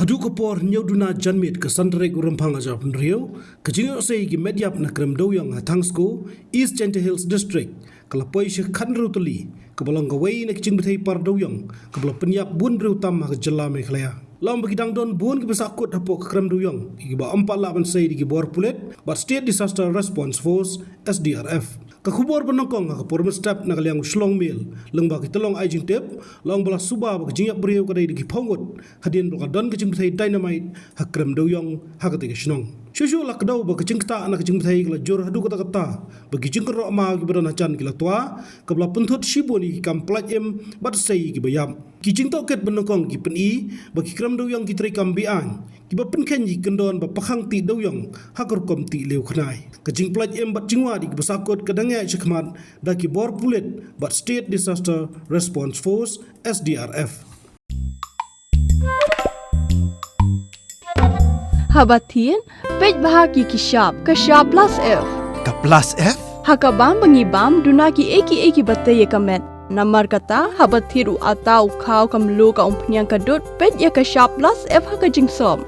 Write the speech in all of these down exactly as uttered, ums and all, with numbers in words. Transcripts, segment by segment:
Haduh ka por hynñiew duna janmiet ka san tarik u Rymphang ar hajar arphew hynriew, ka jingïohsei ki met ïap na Krem Dewiong ha Thangsko, East Jaintia Hills District, ka la poi sha khathynriew tylli, kaba long kawei na ki jingbthei par Dewiong, kaba la pynïap bun briew tam ha ka jylla Meghalaya. La ong ba ki dang don bun kiba sahkut hapoh ka Krem Dewiong, kiba ym pat lah ban sei da ki bor pulit bad State Disaster Response Force, S D R F. Ka khubor ba nyngkong ha ka por mynstep na ka liang u Shillong Mail, lyngba ki tyllong ai jingtip, la ong ba la suba ba ka jingïap briew ka dei da ki phew ngut, hadien ba la don ka jingbthei dynamite ha Krem Dewiong ha katei ka shnong. Shuh shuh la kdew ba ka jingktah na ka jingbthei ka la jur haduh katta katta, ba ki jingkynroh maw kiba don hajan ki la twa, kaba la pynthut shibun ïa ki kam pyllait im bad sei ïa kiba ïap. Ki jingtohkit ba nyngkong ki pyni ba ki Krem Dewiong ki treikam be-aiñ, kiba pynkheiñ ïa ki kyndon ba pakhang tih Dewiong ha ka rukom tih lieukhnai. Ka jingpyllait im bad jingwad ïa kiba sahkut ka dang ïaid shakhmat da ki bor pulit bad State Disaster Response Force, S D R F. Haba thied, peit bha ïa ki shap, ka shap plus F. Ka plus F? Ha ka bam ba ngi bam, duna kiei kiei kiba tei ïa ka met. Namar kata, haba thied u atta, u khaw, ka mluh, ka umphniang, ka dud, peit ïa ka shap plus F ha ka jingsop.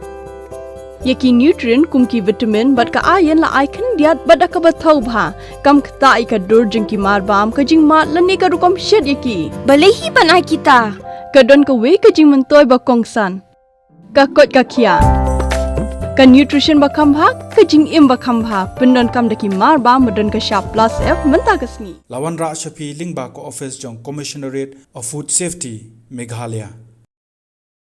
Ïa ki nutrient kum ki vitamin bad ka iron la ai khyndiat bad da kaba thaw bha. Kam ktah ïa ka dur jong ki marbam, ka jingmad lane ka rukom shet ïa ki. Balei hi ban ai kita? Ka don kawei ka jingmyntoi ba kongsan. Ka koit ka khiah. Ka nutrition ba kham bha, ka jingim ba kham bha. Pyndonkam da ki marbam ba don ka shap plus F mynta ka sngi. La wanrah sha phi lyngba ka office jong Commissionerate of Food Safety, Meghalaya.